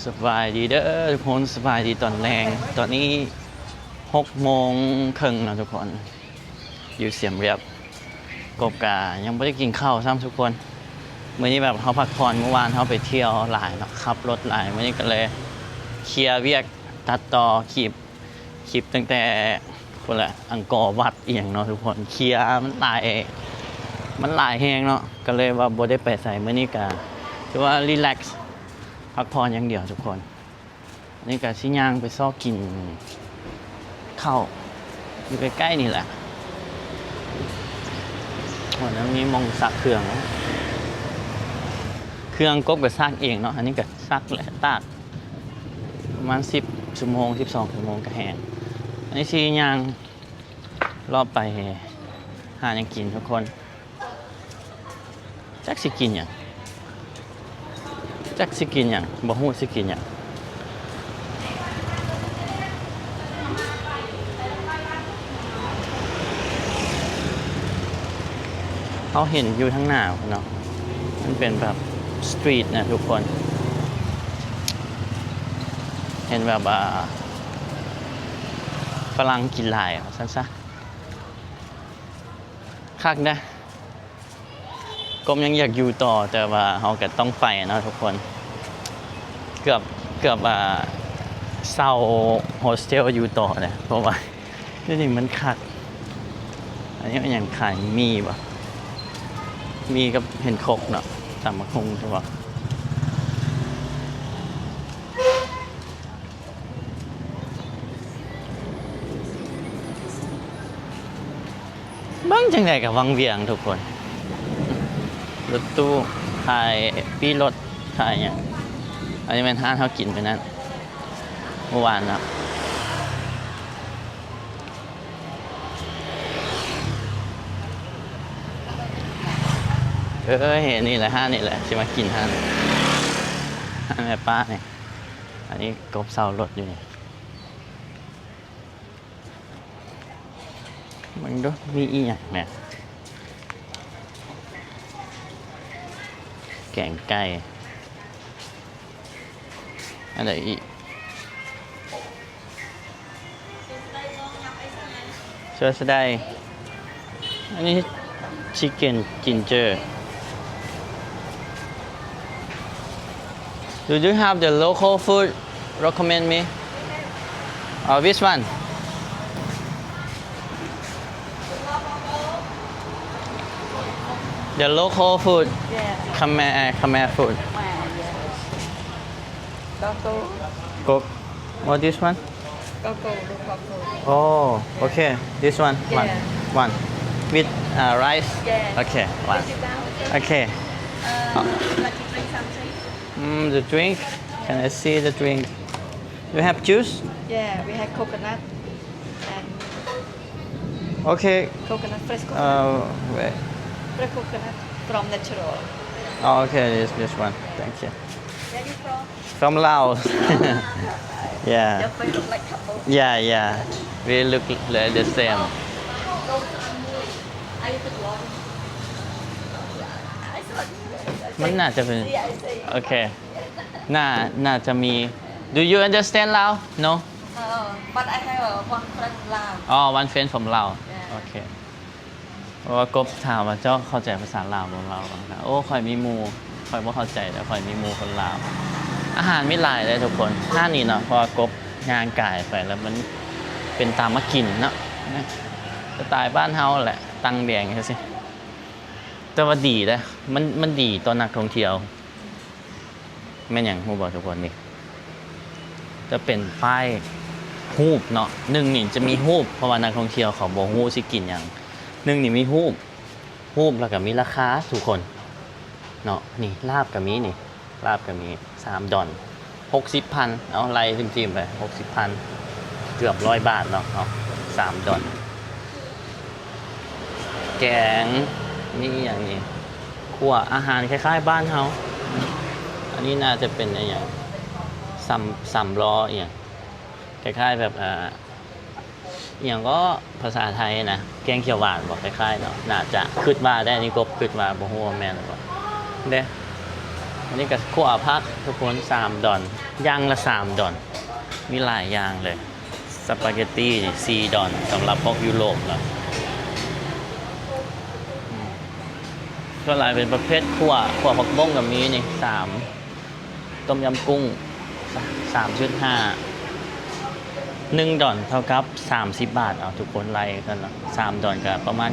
ສະບາຍດີເດີທຸກຄົນ ສະບາຍດີຕອນແລງ. ຕອນນີ້ຫົກໂມງເຄິ່ງເນາະທຸກຄົນ ຢູ່ຊຽມຣຽບ. ກົບກະຍັງບໍ່ໄດ້ກິນເຂົ້າຊ້ຳທຸກຄົນ. ມື້ນີ້ແບບເຮົາພັກຜ່ອນ ມື້ວານເຮົາໄປທ່ຽວຫຼາຍເນາະ ຂັບລົດຫຼາຍ. ມື້ນີ້ກະເລີຍເຄຍວຽກ ຕັດຕໍ່ຄລິບ ຄລິບຕັ້ງແຕ່ພຸ້ນແຫຼະ ອັງກໍວັດອີ່ຫຍັງເນາະທຸກຄົນ. ເຄຍ ມັນຫຼາຍ ມັນຫຼາຍແຮງເນາະ ກະເລີຍວ່າບໍ່ໄດ້ໄປໃສ. ມື້ນີ້ກະຖືວ່າຣີແລັກ ພັກຜ່ອນຢ່າງດຽວທຸກຄົນ. ນີ້ກະຊິຍ່າງໄປຊອກກິນເຂົ້າຢູ່ໃກ້ໆນີ້ແຫຼະ. ໂອ້ ຍັງມີໝ່ອງຊັກເຄື່ອງ ເຄື່ອງກົບກະຊັກເອງເນາະ. ອັນນີ້ກະຊັກແຫຼະ ຕາກ ປະມານສິບຊົ່ວໂມງ ສິບສອງຊົ່ວໂມງກະແຫ້ງ. ອັນນີ້ຊິຍ່າງເລາະໄປຫາຫຍັງກິນທຸກຄົນ. ຈັກຊິກິນຫຍັງ ຈັກຊິກິນຫຍັງ ບໍ່ຮູ້ຊິກິນຫຍັງ. ເຮົາເຫັນຢູ່ທາງໜ້າພຸ້ນເນາະ ມັນເປັນແບບສະຕຣີດນະທຸກຄົນ. ເຫັນແບບວ່າຝຣັ່ງກິນຫຼາຍ ວ່າຊັ້ນຊະ. ຄັກນະ ກົບຍັງຢາກຢູ່ຕໍ່ ແຕ່ວ່າເຮົາກະຕ້ອງໄປເນາະທຸກຄົນ. ເກືອບ ເກືອບ ອ່າ ເຊົ່າໂຮສເທວຢູ່ຕໍ່ແຫຼະ ເພາະວ່າດຽວນີ້ມັນຄັກ. ອັນນີ້ມັນຫຍັງຂາຍ ໝີ່ບໍ? ໝີ່ກັບເຫັນຄົກເນາະ ຕຳບັກຫຸ່ງ ຖືວ່າ ເບິ່ງຈັ່ງໃດກະວັງວຽງທຸກຄົນ. ລົດຕູ້ຂາຍປີ້ລົດ ຂາຍຫຍັງ. ອັນນີ້ແມ່ນຮ້ານເຮົາກິນມື້ນັ້ນ ມື້ວານເນາະ. ເອີ ເຫັນນີ້ແຫຼະ ຮ້ານນີ້ແຫຼະ ຊິມາກິນຮ້ານ ຮ້ານແມ່ປ້ານີ້. ອັນນີ້ກົບເຊົ່າລົດຢູ່ນີ້. ເບິ່ງດູ ມີອີ່ຫຍັງແດ່? ແກງໄກ່ ອັນໃດອີກ? ຊ່ວຍສະໄດ ອັນນີ້ chicken ginger. Do you have the local food recommend me? Uh, which one? The local food. Yeah. Khmer, Khmer food. Khmer, yeah. Koko. Kok. What this one? Koko, the koko. Oh, okay. This one, one, yeah, one. With, uh, rice? Yeah. Okay, one. Sit down, sit. Okay. Uh, would you like to drink something? Mm, the drink? Can I see the drink? You have juice? Yeah, we have coconut and Okay. Coconut, fresh coconut. Uh, where? Fresh coconut from natural. Oh, okay, this, this one. Thank you. Where you from? From Laos. Yeah. Your face look like couple. Yeah, yeah. We look like the same. ມັນໜ້າຈະເປັນ ໂອເຄ ໜ້າ ໜ້າຈະມີ. Do you understand Lao? No? Uh, but I have, uh, one friend Lao. Oh, one friend from Lao. Yeah. ໂອເຄ. ເພາະວ່າກົບຖາມວ່າ ເຈົ້າເຂົ້າໃຈພາສາລາວບໍ່? ລາວວ່າ ໂອ້ ຂ້ອຍມີໝູ່ ຂ້ອຍບໍ່ເຂົ້າໃຈ ແຕ່ຂ້ອຍມີໝູ່ຄົນລາວ. ອາຫານມີຫຼາຍເດ້ທຸກຄົນ ຮ້ານນີ້ເນາະ ເພາະວ່າກົບຍ່າງກາຍໄປແລ້ວມັນເປັນຕາມາກິນເນາະ ສະໄຕບ້ານເຮົາແຫຼະ ຕັ່ງແດງຈັ່ງຊີ້. ແຕ່ວ່າດີເດ້ ມັນ ມັນດີຕໍ່ນັກທ່ອງທ່ຽວ. ແມ່ນຫຍັງຮູ້ບໍ່ທຸກຄົນ? ນີ້ຈະເປັນປ້າຍຮູບເນາະ ໜຶ່ງນີ້ຈະມີຮູບ ເພາະວ່ານັກທ່ອງທ່ຽວເຂົາບໍ່ຮູ້ຊິກິນຫຍັງ. ໜຶ່ງນີ້ມີຮູບ ຮູບແລ້ວກະມີລາຄາທຸກຄົນເນາະ. ນີ້ລາບກະມີ ນີ້ລາບກະມີ ສາມດອນ ຫົກສິບພັນ ເອົາໄລ່ຖິ້ມໆໄປ ຫົກສິບພັນ ເກືອບຮ້ອຍບາດເນາະ ເອົາ ສາມດອນ. ແກງ ມີອີ່ຫຍັງນີ້ ຂົ້ວ ອາຫານຄ້າຍໆບ້ານເຮົາ. ອັນນີ້ໜ້າຈະເປັນອີ່ຫຍັງ ສຳ ສຳລໍ້ອີ່ຫຍັງ ຄ້າຍໆແບບ ອ່າ ອີ່ຫຍັງກໍພາສາໄທນະ ແກງຂຽວຫວານບໍ ຄ້າຍໆເນາະ ໜ້າຈະ ຄິດວ່າໄດ້ ອັນນີ້ກົບຄິດວ່າ ບໍ່ຮູ້ວ່າແມ່ນຫຼືບໍ່ເດ້. ອັນນີ້ກໍຂົ້ວຜັກທຸກຄົນ ສາມດອນ ຢ່າງລະສາມດອນ ມີຫຼາຍຢ່າງເລີຍ. ສະປາເກັດຕີສີ່ດອນ ສຳລັບພວກຢູໂຣບເນາະ. ອືມ ສ່ວນຫຼາຍເປັນປະເພດຂົ້ວ ຂົ້ວຜັກບົ້ງກໍມີນີ້ ສາມ ຕົ້ມຍຳກຸ້ງ ສາມຈຸດຫ້າ ໜຶ່ງດອນເທົ່າກັບສາມສິບບາດ. ເອົາ ທຸກຄົນໄລ່ກັນເນາະ ສາມດອນກໍປະມານ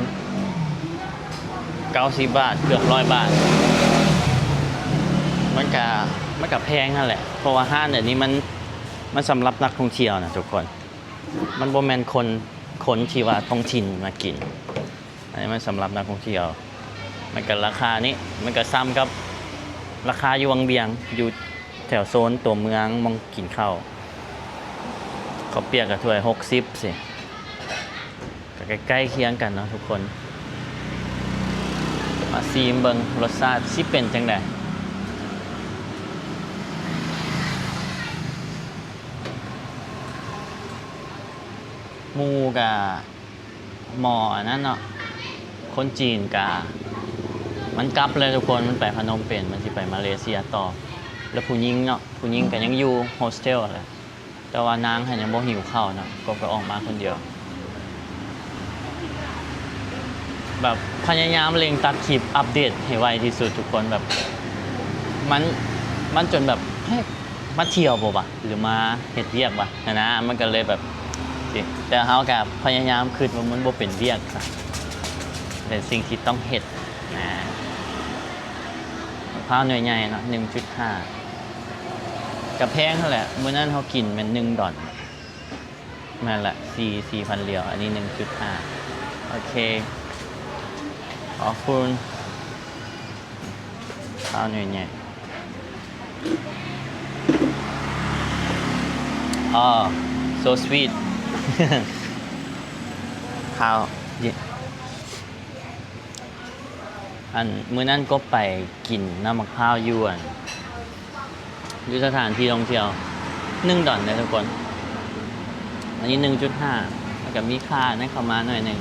ເກົ້າສິບບາດ ເກືອບຮ້ອຍບາດ. ມັນກະ ມັນກະແພງຫັ້ນແຫຼະ ເພາະວ່າຮ້ານອັນນີ້ມັນ ມັນສຳລັບນັກທ່ອງທ່ຽວນະທຸກຄົນ ມັນບໍ່ແມ່ນຄົນ ຄົນທີ່ວ່າທ້ອງຖິ່ນມາກິນ. ອັນນີ້ມັນສຳລັບນັກທ່ອງທ່ຽວ ມັນກະລາຄານີ້ ມັນກະສ່ຳກັບລາຄາຢູ່ວັງວຽງ ຢູ່ແຖວໂຊນຕົວເມືອງ ໝ່ອງກິນເຂົ້າ ເຂົ້າປຽກກະຖ້ວຍຫົກສິບຊີ້ ກະໃກ້ໆຄຽງກັນເນາະທຸກຄົນ. ມາຊີມເບິ່ງລົດຊາດຊິເປັນຈັ່ງໃດ. ໝູ່ກະ ໝໍ້ອັນນັ້ນເນາະ ຄົນຈີນກະ ມັນກັບແລ້ວທຸກຄົນ ມັນໄປພະນົມເປັນ ມັນຊິໄປມາເລເຊຍຕໍ່. ແລ້ວຜູ້ຍິງເນາະ ຜູ້ຍິງກະຍັງຢູ່ໂຮສເທວຫັ້ນແຫຼະ ແຕ່ວ່ານາງຫັ້ນຍັງບໍ່ຫິວເຂົ້າເນາະ ກໍ ກໍອອກມາຄົນດຽວ. ແບບພະຍາຍາມເລັ່ງຕັດຄລິບອັບເດດໃຫ້ໄວທີ່ສຸດທຸກຄົນ ແບບມັນ ມັນຈົນແບບ ເຮີ້ຍ ມາທ່ຽວບໍ່ວະ ຫຼືມາເຮັດວຽກວະຫັ້ນນະ ມັນກໍເລີຍແບບ ແຕ່ເຮົາກໍພະຍາຍາມຄິດວ່າມັນບໍ່ເປັນວຽກຊະ ເປັນສິ່ງທີ່ຕ້ອງເຮັດນະ. ມະພ້າວໜ່ວຍໃຫຍ່ເນາະ ໜຶ່ງຈຸດຫ້າ ກໍແພງຫັ້ນແຫຼະ ມື້ນັ້ນເຮົາກິນແມ່ນໜຶ່ງດອນ ແມ່ນລະ ສີ່ ສີ່ພັນຫຼຽວ ອັນນີ້ໜຶ່ງຈຸດຫ້າ. ໂອເຄ ຂອບຄຸນ. ຂ້າວໜ່ວຍໃຫຍ່ ອໍ so sweet. ຂ້າວເຢັນ ອັນ ມື້ນັ້ນກໍໄປກິນນ້ຳໝາກພ້າວຢູ່ ອັນ ຢູ່ສະຖານທີ່ທ່ອງທ່ຽວ ໜຶ່ງດອນເດ້ທຸກຄົນ ອັນນີ້ໜຶ່ງຈຸດຫ້າ ແລ້ວກໍມີຄ່ານັ້ນເຂົ້າມາໜ້ອຍໜຶ່ງ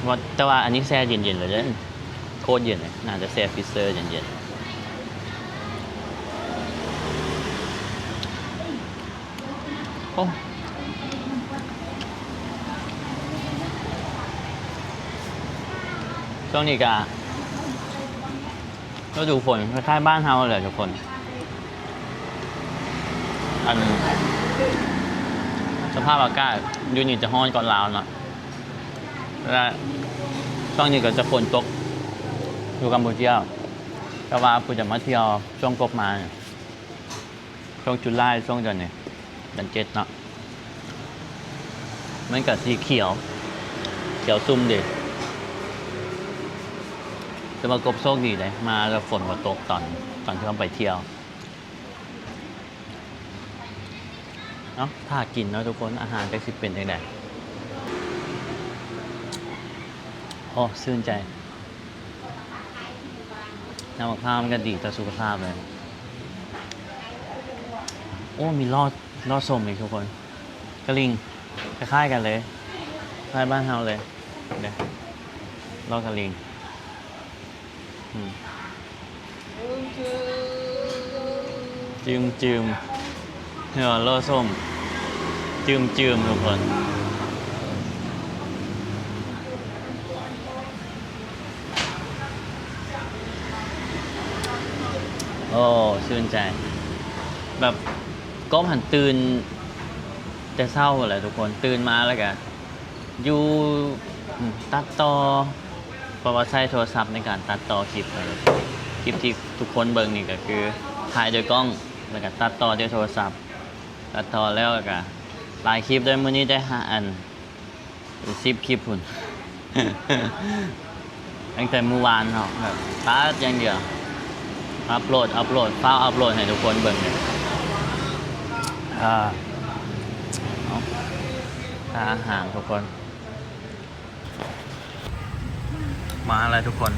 ວ່າ ແຕ່ວ່າອັນນີ້ແຊ່ເຢັນໆແລ້ວເດ້ ໂຄດເຢັນເລີຍ ໜ້າຈະແຊ່ຟຣີເຊີເຢັນໆ. ໂອ້ ຊ່ວງນີ້ກະ ລະດູຝົນ ຄ້າຍໆບ້ານເຮົາແຫຼະທຸກຄົນ ອັນ ສະພາບອາກາດຢູ່ນີ້ຈະຮ້ອນກວ່າລາວເນາະ ແລະ ຊ່ວງນີ້ກໍຈະຝົນຕົກຢູ່ກຳປູເຈຍ ແຕ່ວ່າຜູ້ຈະມາທ່ຽວຊ່ວງກົບມາ ຊ່ວງຈຸລາຍ ຊ່ວງເດືອນນີ້ ເດືອນເຈັດເນາະ ມັນກະສີຂຽວ ຂຽວຊຸ່ມເດ ແຕ່ວ່າກົບໂຊກດີເດ ມາແລ້ວຝົນບໍ່ຕົກຕອນ ຕອນທີ່ເຮົາໄປທ່ຽວເນາະ. ຖ້າກິນເນາະທຸກຄົນ ອາຫານຈັກຊິເປັນຈັ່ງໃດ. ໂອ້ ຊື່ນໃຈ. ນ້ຳໝາກພ້າວມັນກໍດີຕໍ່ສຸຂະພາບເລີຍ. ໂອ້ ມີລໍ້ ລໍ້ສົ້ມອີກທຸກຄົນ ກະລິ່ງ ຄ້າຍໆກັນເລີຍ ຄ້າຍບ້ານເຮົາເລີຍເດ້ ລໍ້ກະລິ່ງ ອືມ ຈືມໆ ເອີ ລໍ້ສົ້ມ ຈືມໆ ທຸກຄົນ. ໂອ້ ຊື່ນໃຈ ແບບ ກອບຫັ້ນຕື່ນແຕ່ເຊົ້າພຸ້ນແຫຼະທຸກຄົນ ຕື່ນມາແລ້ວກະຢູ່ ອືມ ຕັດຕໍ່ ເພາະວ່າໃຊ້ໂທລະສັບໃນການຕັດຕໍ່ຄລິບ ຄລິບທີ່ທຸກຄົນເບິ່ງນີ້ກໍຄືຖ່າຍໂດຍກ້ອງ ແລ້ວກະຕັດຕໍ່ໂດຍໂທລະສັບ ຕັດຕໍ່ແລ້ວກະຫຼາຍຄລິບເດ້ ມື້ນີ້ໄດ້ຫ້າອັນ ເປັນສິບຄລິບພຸ້ນ ຕັ້ງແຕ່ມື້ວານເນາະ ແບບຕັດຢ່າງດຽວ ອັບໂຫຼດ ອັບໂຫຼດ ຟ້າວອັບໂຫຼດໃຫ້ທຸກຄົນເບິ່ງເລີຍ. ອ່າ ເອົາ ຄ່າອາຫານທຸກຄົນ ມາແລ້ວທຸກຄົນ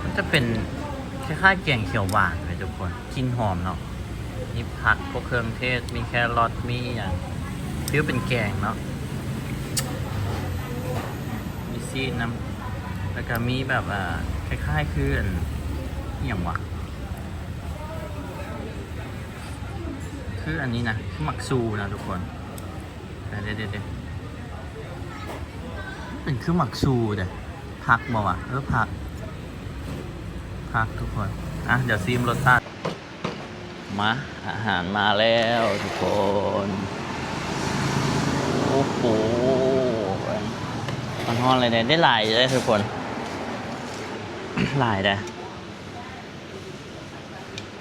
ມັນຈະເປັນຄ້າຍໆແກງຂຽວຫວານເລີຍທຸກຄົນ ກິ່ນຫອມເນາະ ມີຜັກ ພວກເຄື່ອງເທດ ມີແຄຣອດ ມີຫຍັງ ຟີວເປັນແກງເນາະ ມີຊີ້ນນຳ. ແລ້ວກໍມີແບບ ອ່າ ຄ້າຍໆຄືອັນ ອີ່ຫຍັງວະ ຄືອັນນີ້ນະ ຄືໝາກຊູນະທຸກຄົນ. ເດ ເດ ເດ ເປັນຄືໝາກຊູເດ ຜັກບໍ່ວະ? ເອີ ຜັກ ຜັກທຸກຄົນ. ອ່ະ ດຽວຊີມລົດຊາດ. ມາ ອາຫານມາແລ້ວທຸກຄົນ. ໂອ້ໂຫ ມັນຮ້ອນເລີຍເດ້ ໄດ້ຫຼາຍເດ້ທຸກຄົນ ຫຼາຍເດ້.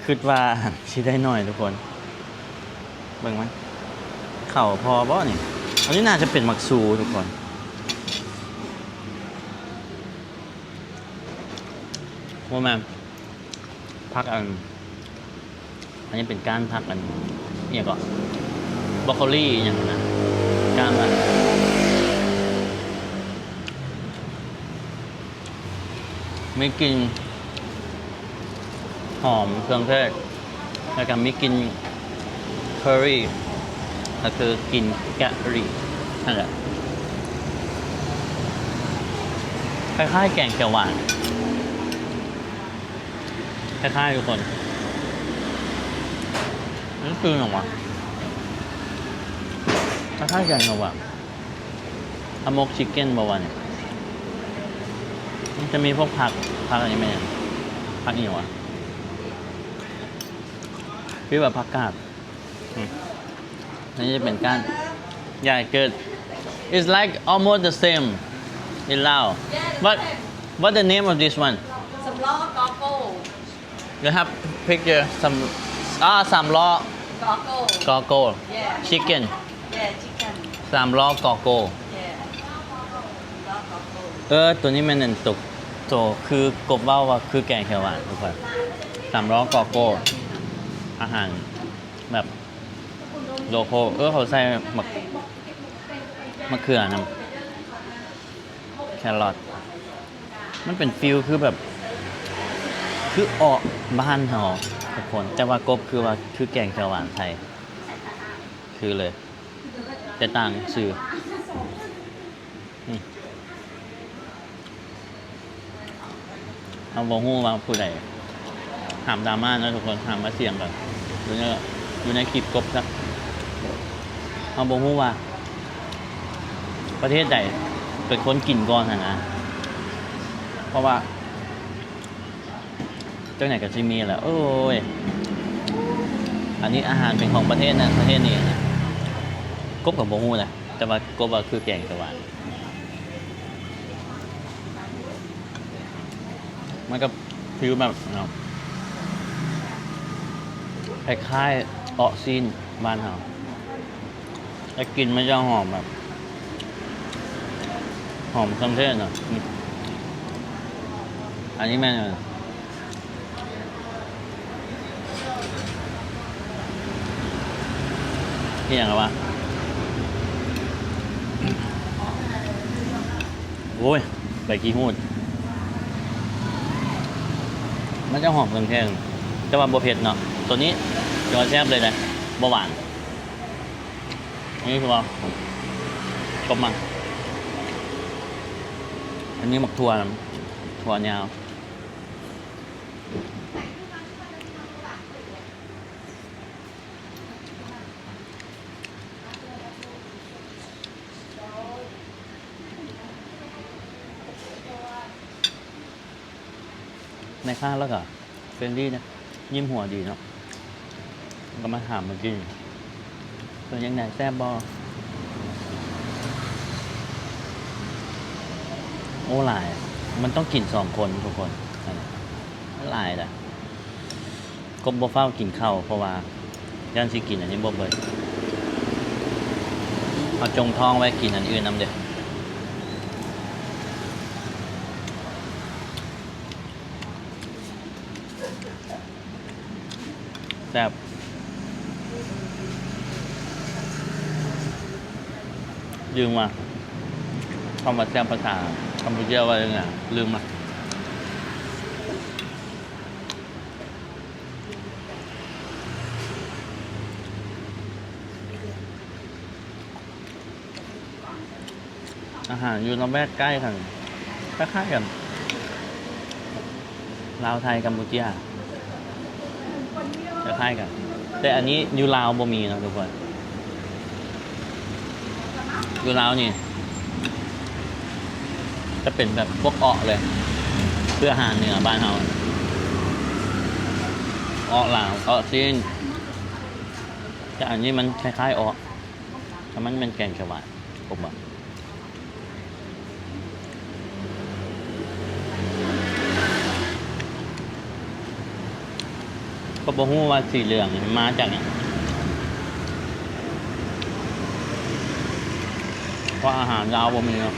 ຄິດວ່າຊິໄດ້ໜ້ອຍທຸກຄົນ ເບິ່ງມັນ ເຂົ້າພໍບໍ່ນີ້? ອັນນີ້ໜ້າຈະເປັນໝາກຊູທຸກຄົນ ບໍ່ແມ່ນ ຜັກອັນ ອັນນີ້ເປັນກ້ານຜັກອັນ ອີ່ຫຍັງເກາະ ບຣອກໂຄລີອີ່ຫຍັງນະ ກ້ານມັນ ມີກິ່ນຫອມເຄື່ອງເທດ ແລ້ວກໍມີກິ່ນເຄີຣີ ກໍຄືກິ່ນກະຫຼີ່ນັ້ນແຫຼະ ຄ້າຍໆແກງຂຽວຫວານ. ຄ້າຍໆທຸກຄົນ ມັນຄືຫຍັງວະ? ຄ້າຍໆແກງຂຽວຫວານ ອາໝົກຊິກເກັນບໍ່ວະນີ້? ມັນຈະມີພວກຜັກ ຜັກອັນນີ້ແມ່ນຫຍັງ? ຜັກອີ່ຫຍັງວະ? ຄືວ່າຜັກກາດ. ອືມ ອັນນີ້ຈະເປັນກ້ານ Yeah, good. It's like almost the same in Lao. What, what the name of this one? ສຳລໍ້ກອໂກ້ You have picture ສຳ ອ່າ ສາມລໍ້ ກອໂກ້ ກອໂກ້ Yeah. Chicken Yeah, chicken. ສາມລໍ້ກອໂກ້ Yeah. ສຳລໍ້ກອໂກ້ ເອີ ໂຕນີ້ແມ່ນອັນໂຕ ໂຕຄືກົບເວົ້າວ່າຄືແກງຂຽວຫວານທຸກຄົນ ສາມລໍ້ກອໂກ້ ອາຫານແບບ ໂລໂກ້ ເອີ ເຂົາໃສ່ໝາກ ໝາກເຂືອນຳ ແຄຣອດ ມັນເປັນຟີລຄືແບບ ຄືເອາະບ້ານເຮົາທຸກຄົນ ແຕ່ວ່າກົບຄືວ່າ ຄືແກງຂຽວຫວານໄທ ຄືເລີຍ ແຕ່ຕ່າງຊື່. ອືມ ເຮົາບໍ່ຮູ້ວ່າຜູ້ໃດ ຫ້າມດຣາມາເນາະທຸກຄົນ ຫ້າມມາສຽງກັນ ຢູ່ໃນ ຢູ່ໃນຄລິບກົບຊະ ເຮົາບໍ່ຮູ້ວ່າປະເທດໃດເປັນຄົນກິນກ່ອນຫັ້ນນະ ເພາະວ່າ ຈັ່ງໃດກໍຊິມີແຫຼະ ໂອ້ຍ ອັນນີ້ອາຫານເປັນຂອງປະເທດນັ້ນປະເທດນີ້ ກົບກໍບໍ່ຮູ້ນະ ແຕ່ວ່າກົບວ່າຄືແກງຂຽວຫວານ ມັນກໍຟີລແບບເນາະ ຄ້າຍໆເອາະຊີ້ນບ້ານເຮົາ. ແຕ່ກິ່ນມັນຈະຫອມແບບ ຫອມເຄື່ອງເທດເນາະ ນີ້ ອັນນີ້ແມ່ນ ອີ່ຫຍັງວະ ໂອ້ຍ ໃບຂີ້ຫູດ ມັນຈະຫອມເຄື່ອງເທດ ແຕ່ວ່າບໍ່ເຜັດເນາະ ໂຕນີ້ຖືວ່າແຊບເລີຍນະ ບໍ່ຫວານ. ອັນນີ້ຄືວ່າຕົ້ມມັນ ອັນນີ້ໝາກຖົ່ວນຳ ຖົ່ວຍາວ ແມ່ຄ້າລາວກໍ ເຟຣນລີນະ ຍິ້ມຫົວດີເນາະ ກໍມາຖາມມາກິນ ເປັນຈັ່ງໃດ ແຊບບໍ່? ໂອ້ ຫຼາຍ ມັນຕ້ອງກິນສອງຄົນທຸກຄົນ ຫຼາຍລະ ກົບບໍ່ຟ້າວກິນເຂົ້າ ເພາະວ່າຢ້ານຊິກິນອັນນີ້ບໍ່ເບິດ ເຮົາຈົ່ງທ້ອງໄວ້ກິນອັນອື່ນນຳເດ້. ແຊບ ລືມວ່າ ຄຳວ່າແຊບພາສາກຳປູເຈຍວ່າຈັ່ງໃດ ລືມລະ. ອາຫານຢູ່ລະແວກໃກ້ກັນ ຄ້າຍໆກັນ ລາວ ໄທ ກຳປູເຈຍ ຄ້າຍໆກັນ ແຕ່ອັນນີ້ຢູ່ລາວບໍ່ມີເນາະທຸກຄົນ. ຢູ່ລາວນີ້ຈະເປັນແບບພວກເອາະເລີຍ ຄືອາຫານເໜືອບ້ານເຮົາ ເອາະລາວ ເອາະຊີ້ນ ແຕ່ອັນນີ້ມັນຄ້າຍໆເອາະ ແຕ່ມັນແມ່ນແກງຂຽວຫວານ ຜົມວ່າ. ກໍບໍ່ຮູ້ວ່າສີເຫຼືອງນີ້ມາຈາກຫຍັງ ເພາະອາຫານລາວບໍ່ມີເນາະ.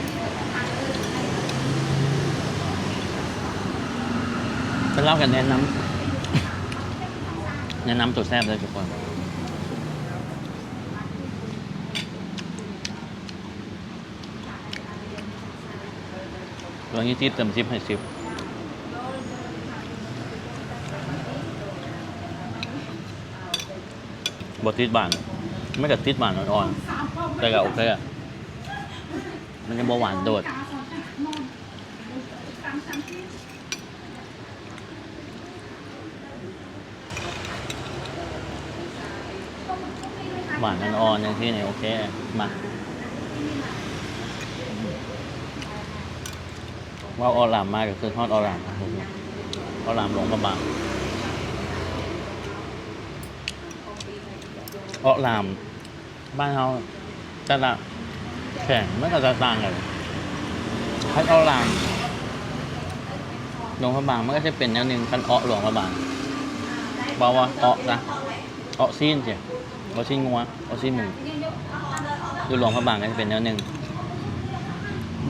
ແຕ່ລາວກໍແນະນຳ ແນະນຳໂຕແຊບເດີທຸກຄົນ. ຕົວນີ້ຕິດເຕັມສິບໃຫ້ສິບ ບໍ່ຕິດຫວານ ມັນກໍຕິດຫວານອ່ອນໆ ແຕ່ກໍໂອເຄ ມັນຍັງບໍ່ຫວານໂດດ. ຫວານອ່ອນໆ ຈັ່ງຊີ້ນີ້ໂອເຄ ມາ ເວົ້າເອາະລາມມາກໍຄິດຮອດເອາະລາມ ເອາະລາມຫຼວງພະບາງ ເອາະລາມ ບ້ານເຮົາແຕ່ລະແຂວງມັນກໍຈະຕ່າງກັນ ຄັນເອາະລາມ ຫຼວງພະບາງມັນກໍຈະເປັນແນວໜຶ່ງ ຄັນເອາະຫຼວງພະບາງ ເວົ້າວ່າເອາະຊະ ເອາະຊີ້ນຊິ ເອາະຊີ້ນງົວ ເອາະຊີ້ນໝູ ຢູ່ຫຼວງພະບາງກໍຈະເປັນແນວໜຶ່ງ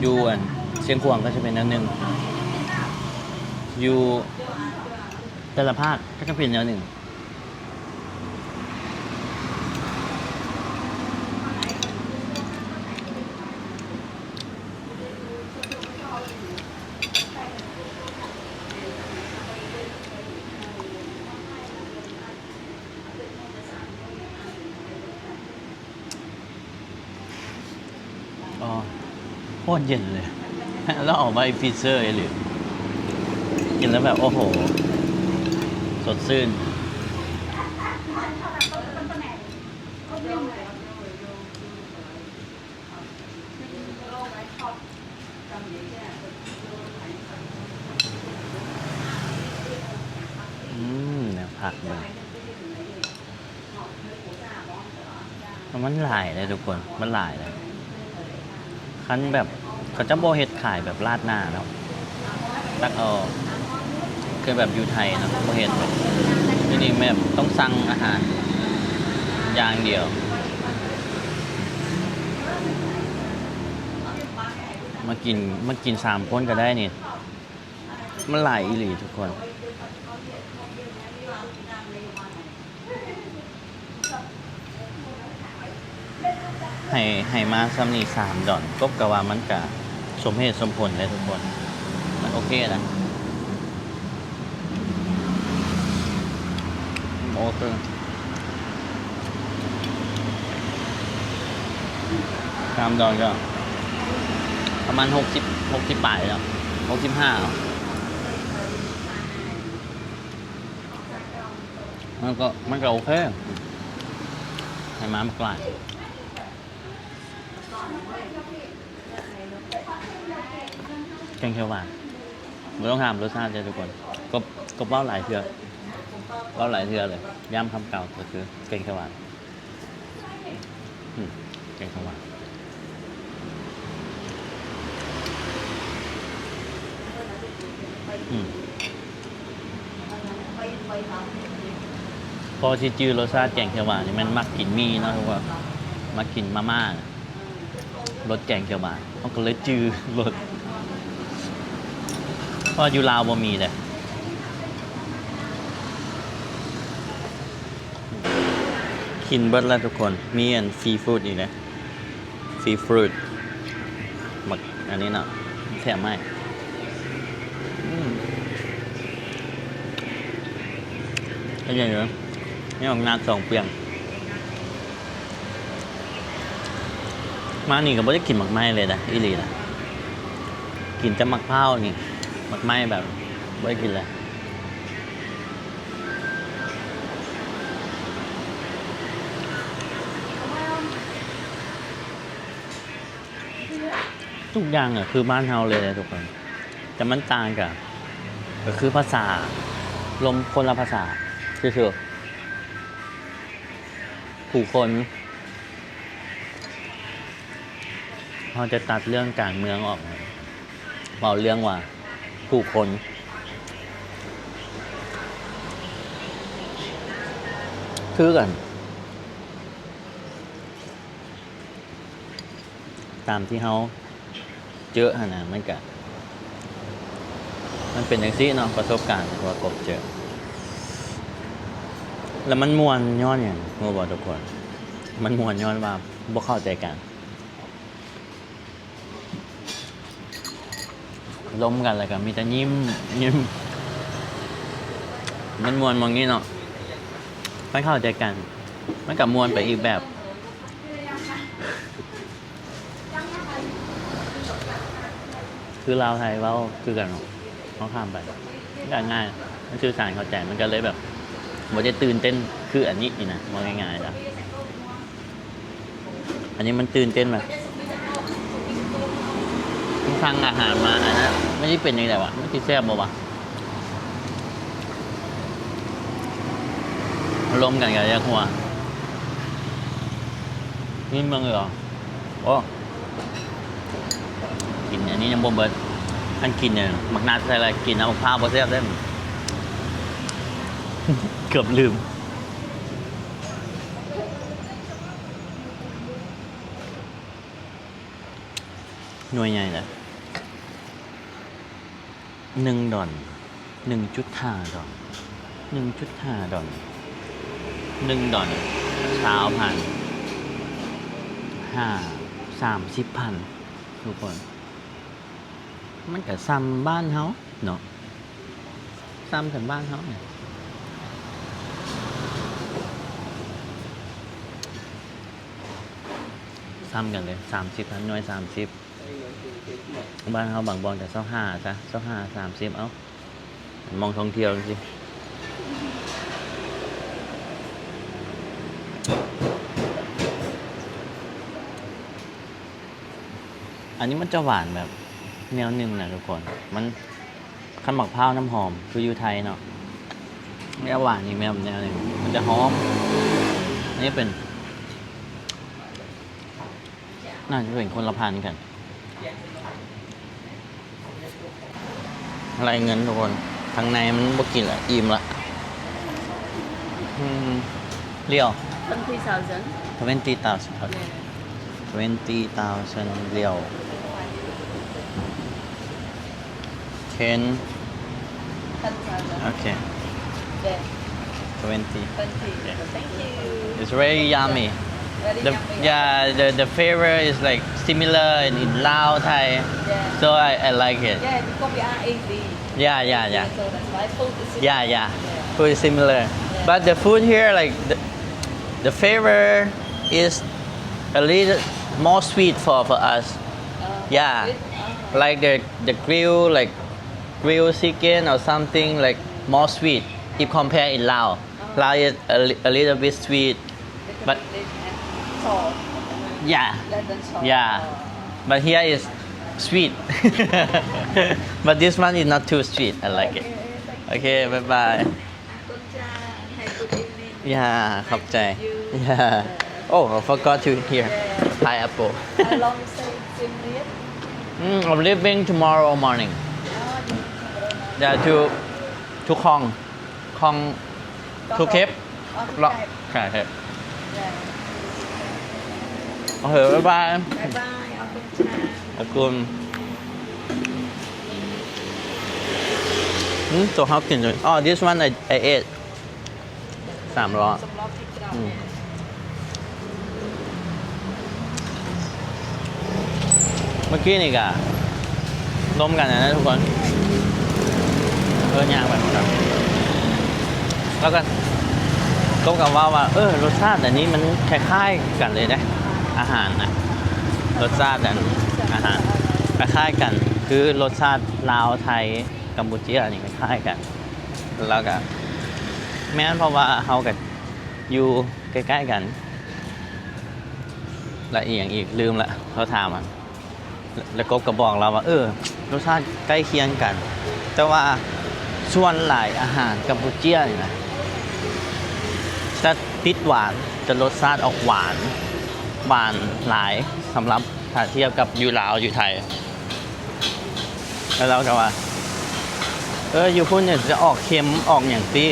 ຢູ່ອັນຊຽງຂວາງກໍຈະເປັນແນວໜຶ່ງ ຢູ່ແຕ່ລະພາກກໍຈະເປັນແນວໜຶ່ງ. ອໍ ໂຄດເຢັນເລີຍ ແລ້ວເອົາໄວ້ຟຣີເຊີອີ່ຫຼີ ກິນແລ້ວແບບ ໂອ້ໂຫ ສົດຊື່ນ. ອືມ ແນວຜັກເບິ່ງ ມັນຫຼາຍເດ້ທຸກຄົນ ມັນຫຼາຍເດ້ ຄັນແບບເຂົາເຈົ້າບໍ່ເຮັດຂາຍແບບລາດໜ້າເນາະ ຕັກເອົາ ຄືແບບຢູ່ໄທເນາະ ບໍ່ເຮັດ ຢູ່ນີ້ແບບຕ້ອງສັ່ງອາຫານຢ່າງດຽວ ມາກິນ ມາກິນສາມຄົນກໍໄດ້ນີ້ ມັນຫຼາຍອີ່ຫຼີທຸກຄົນ. ໃຫ້ ໃຫ້ມາຊ່ຳນີ້ສາມດອນ ກົບກໍວ່າມັນກະສົມເຫດສົມຜົນແຫຼະທຸກຄົນ ມັນໂອເຄນະ ໂອເຄ ສາມດອນກໍປະມານຫົກສິບ ຫົກສິບປາຍເນາະ ຫົກສິບຫ້າເນາະ. ມັນກໍ ມັນກໍໂອເຄ ໃຫ້ມາບັກຫຼາຍ ແກງຂຽວຫວານ ບໍ່ຕ້ອງຖາມລົດຊາດເດີທຸກຄົນ ກໍ ກໍເວົ້າຫຼາຍເທື່ອ ເວົ້າຫຼາຍເທື່ອເລີຍ ຢ້ຳຄຳເກົ່າ ກໍຄືແກງຂຽວຫວານ. ອືມ ແກງຂຽວຫວານ ອືມ ພໍຊິຈື່ລົດຊາດແກງຂຽວຫວານນີ້ ແມ່ນມັກກິນໝີ່ເນາະ ຫຼືວ່າມັກກິນມາມ່າ ລົດແກງຂຽວຫວານ ເຮົາກໍເລີຍຈື່ລົດ ເພາະຢູ່ລາວບໍ່ມີເດ້. ກິນເບິດແລ້ວທຸກຄົນ ມີອັນຟຣີຟຣູດອີກເດ້ ຟຣີຟຣູດ ບັກອັນນີ້ເນາະ ແຖມໃຫ້ ອືມ ເຮັດຫຍັງຢູ່ ມີບັກນາດສອງປ່ຽງ. ມານີ້ກໍບໍ່ໄດ້ກິນໝາກໄມ້ເລີຍນະ ອີ່ຫຼີນະ ກິນແຕ່ໝາກພ້າວນີ້ ໝາກໄມ້ແບບບໍ່ໄດ້ກິນເລີຍ. ທຸກຢ່າງກໍຄືບ້ານເຮົາເລີຍນະທຸກຄົນ ແຕ່ມັນຕ່າງກໍ ກໍຄືພາສາ ລົມຄົນລະພາສາຊື່ໆ ຜູ້ຄົນ. ເຮົາຈະຕັດເລື່ອງການເມືອງອອກ ເວົ້າເລື່ອງວ່າຜູ້ຄົນ ຄືກັນ ຕາມທີ່ເຮົາເຈີຫັ້ນນະ ມັນກະ ມັນເປັນຈັ່ງຊີ້ເນາະ ປະສົບການທີ່ວ່າພົບເຈີ ແລ້ວມັນມ່ວນຍ້ອນຫຍັງຮູ້ບໍ່ທຸກຄົນ? ມັນມ່ວນຍ້ອນວ່າບໍ່ເຂົ້າໃຈກັນ. ລົມກັນແລ້ວກໍມີແຕ່ຍິ້ມ ຍິ້ມ ມັນມ່ວນໝ່ອງນີ້ເນາະ ມັນເຂົ້າໃຈກັນ ມັນກໍມ່ວນໄປອີກແບບ. ຄືລາວໄທເວົ້າຄືກັນເນາະ ເຮົາຂ້າມໄປ ມັນກໍງ່າຍ ມັນສື່ສານເຂົ້າໃຈ ມັນກໍເລີຍແບບບໍ່ໄດ້ຕື່ນເຕັ້ນຄືອັນນີ້ນີ້ນະ ເວົ້າງ່າຍໆ ຊະ. ອັນນີ້ມັນຕື່ນເຕັ້ນວ່າ ມັນສັ່ງອາຫານມາ ອັນນັ້ນມັນຊິເປັນຈັ່ງໃດວະ? ມັນຊິແຊບບໍ່ວະ? ລົມກັນກໍຢາກຫົວ. ນີ້ເມືອງເອີ ໂອ້ ກິນອັນນີ້ຍັງບໍ່ເບິດ. ຄັນກິນນີ້ ໝາກນັດໃສ່ແລ້ວ ກິນນ້ຳໝາກພ້າວບໍ່ແຊບເດ້. ເກືອບລືມ. ໜ່ວຍໃຫຍ່ເລີຍ ໜຶ່ງດອນ ໜຶ່ງຈຸດຫ້າດອນ ໜຶ່ງຈຸດຫ້າດອນ ໜຶ່ງດອນ ຊາວພັນ ຫ້າ ສາມສິບພັນ ທຸກຄົນ. ມັນກະສ່ຳບ້ານເຮົາເນາະ ສ່ຳກັນບ້ານເຮົານີ້ ສ່ຳກັນເລີຍ ສາມສິບພັນ ໜ່ວຍສາມສິບ. ບ້ານເຮົາບາງບ່ອນກໍຊາວຫ້າຊະ ຊາວຫ້າ ສາມສິບ ເອົ້າ ໝ່ອງທ່ອງທ່ຽວຈັ່ງຊີ້. ອັນນີ້ມັນຈະຫວານແບບແນວໜຶ່ງນະທຸກຄົນ ມັນ ຄັນໝາກພ້າວນ້ຳຫອມຄືຢູ່ໄທເນາະ ແນວຫວານນີ້ແມ່ນແນວໜຶ່ງ ມັນຈະຫອມ. ອັນນີ້ເປັນ ໜ້າຈະເປັນຄົນລະພັນກັນ. ໄລ່ເງິນທຸກຄົນ ທາງໃນມັນບໍ່ກິນລະ ອີ່ມລະ. ອືມ ລຽວ twenty thousand. Twenty thousand. Okay. Yeah. Twenty thousand ລຽວ. Ten. Ten thousand. Okay. Yeah. Twenty. Twenty. Okay. Thank you. It's very yummy. Very the, yummy. Yeah, the, the flavor is, like, similar in, in Lao, Thai. Yeah. So I, I like it. Yeah, because we are A Z. Yeah, yeah, yeah. So that's why food is similar. Yeah, yeah. Yeah. Food is similar. Yeah. But the food here, like, the, the flavor is a little more sweet for, for us. Uh, yeah. Sweet? Uh-huh. Like the, the grill, like, grilled chicken or something, like, more sweet if compare in Lao. Oh. Lao is a li-, a little bit sweet, but little bit, uh, soft. Yeah. Less than soft. Yeah. Oh. But here is sweet. But this one is not too sweet. I like it. Okay, thank you. Okay, bye bye. ຂອບໃຈ. Have a good evening. Yeah, ຂອບໃຈ. Thank you. Yeah. Oh, I forgot to here. Yeah. Pineapple. How long you stay in Siem Reap? Mm, I'm leaving tomorrow morning. Oh, you leaving tomorrow morning. Yeah, to, to Khong. Khong, to Khep. Oh, to Khep. ໃຊ່ ໂອເຄ ບາຍບາຍ. ບາຍບາຍ. ຂອບຄຸນ. ອືມ ໂຕເຮົາກິນ ອໍ this one I, I ate. ສາມລໍ້. ສາມລໍ້ ອືມ ເມື່ອກີ້ນີ້ກະລົມກັນນະທຸກຄົນ ເອີ ຍ່າງໄປໝົດແລ້ວ ແລ້ວກໍຕົກກັນເວົ້າວ່າ ເອີ ລົດຊາດອັນນີ້ມັນຄ້າຍໆກັນເລີຍເດ້ ອາຫານນະ ລົດຊາດອັນ ອາຫານຄ້າຍໆກັນ. ຄືລົດຊາດລາວ ໄທ ກຳປູເຈຍນີ້ຄ້າຍໆກັນ ແລ້ວກະ ແມ່ນ ເພາະວ່າເຮົາກະຢູ່ໃກ້ໆກັນ ແລະ ອີ່ຫຍັງອີກ ລືມລະ ເຮົາຖາມມັນ ແລ້ວ ແລ້ວກົບກະບອກລາວວ່າ ເອີ ລົດຊາດໃກ້ຄຽງກັນ ແຕ່ວ່າສ່ວນຫຼາຍອາຫານກຳປູເຈຍນີ້ນະ ຈະຕິດຫວານ ຈະລົດຊາດອອກຫວານ ຫວານຫຼາຍ ສຳລັບຖ້າທຽບກັບຢູ່ລາວ ຢູ່ໄທ. ແລ້ວລາວກະວ່າ ເອີ ຢູ່ພຸ້ນນີ້ຈະອອກເຄັມ ອອກຫຍັງຕິ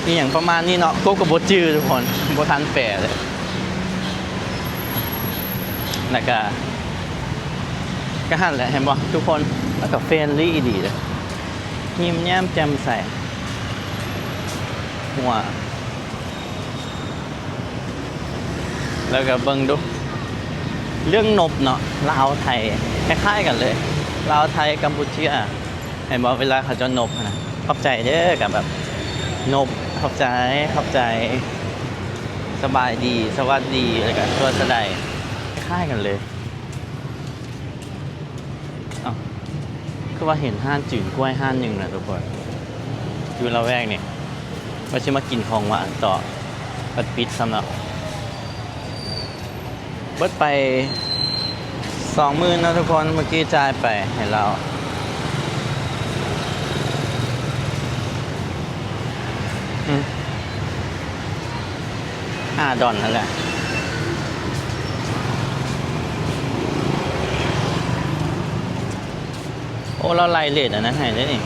ອີ່ຫຍັງປະມານນີ້ເນາະ ກົບກະບໍ່ຈື່ທຸກຄົນ ບໍ່ທັນແປເລີຍ. ແລ້ວກະ ກະຫັ້ນແຫຼະ ເຫັນບໍ່ທຸກຄົນ ແລ້ວກະເຟຣນລີອີ່ຫຼີເດ້ ຍິ້ມແຍ້ມແຈ່ມໃສ ຫົວ ແລ້ວກະເບິ່ງດູ ເລື່ອງນົບເນາະ ລາວໄທຄ້າຍໆກັນເລີຍ ລາວໄທກຳປູເຈຍ ເຫັນບໍ່ ເວລາເຂົາເຈົ້ານົບຫັ້ນນະ ຂອບໃຈເດີ ກະແບບນົບ ຂອບໃຈ ຂອບໃຈ ສະບາຍດີ ສະຫວັດດີ ແລ້ວກະສວດສະໄດ ຄ້າຍໆກັນເລີຍ. ເອົ້າ ຄືວ່າເຫັນຮ້ານຈືນກ້ວຍຮ້ານໜຶ່ງນະທຸກຄົນ ຢູ່ລະແວກນີ້ ວ່າຊິມາກິນຂອງຫວານຕໍ່ ບັດປິດຊ້ຳເນາະ. ເບິດໄປສອງໝື່ນເນາະທຸກຄົນ ເມື່ອກີ້ຈ່າຍໄປໃຫ້ລາວ ອືມ ຫ້າດອນຫັ້ນແຫຼະ. ໂອ້ ລາວໄລ່ເຣດອັນນັ້ນໃຫ້ເດ້ນີ້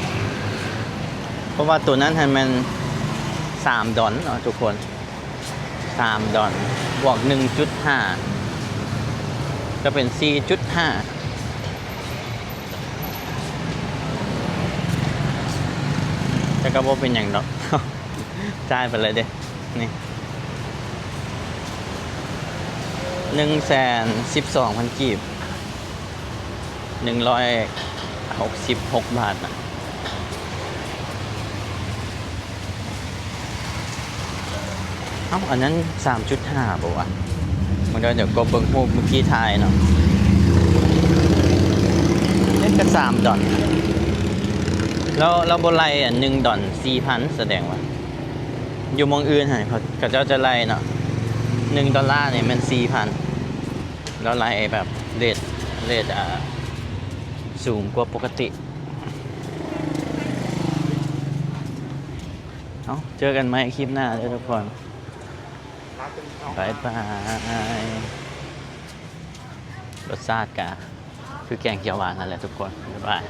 ເພາະວ່າໂຕນັ້ນຫັ້ນແມ່ນສາມດອນເນາະທຸກຄົນ. ສາມດອນ ບວກໜຶ່ງຈຸດຫ້າ ກະເປັນສີ່ຈຸດຫ້າ ແຕ່ກະບໍ່ເປັນຫຍັງດອກ ຈ່າຍໄປເລີຍເດ້ ນີ້ ໜຶ່ງແສນສິບສອງພັນກີບ ໜຶ່ງຮ້ອຍຫົກສິບຫົກບາດນະ. ເອົ້າ ອັນນັ້ນສາມຈຸດຫ້າບໍ່ວະ? ມັນກະ ດຽວກະເບິ່ງຮູບມື້ກີ້ຖ່າຍເນາະ ເອີ ກະສາມດອນ ແລ້ວ ແລ້ວບໍ່ໄລ່ອັນໜຶ່ງດອນສີ່ພັນ ສະແດງວ່າຢູ່ໝ່ອງອື່ນຫັ້ນ ເຂົາ ເຂົາເຈົ້າຈະໄລ່ເນາະ ໜຶ່ງດອນລານີ້ແມ່ນສີ່ພັນ ແລ້ວໄລ່ແບບເຣດ ເຣດ ອ່າ ສູງກວ່າປົກກະຕິ. ເອົ້າ ເຈີກັນໃໝ່ຄລິບໜ້າເດີທຸກຄົນ ບາຍບາຍ. ລົດຊາດກະຄືແກງຂຽວຫວານຫັ້ນແຫຼະທຸກຄົນ ບາຍບາຍ.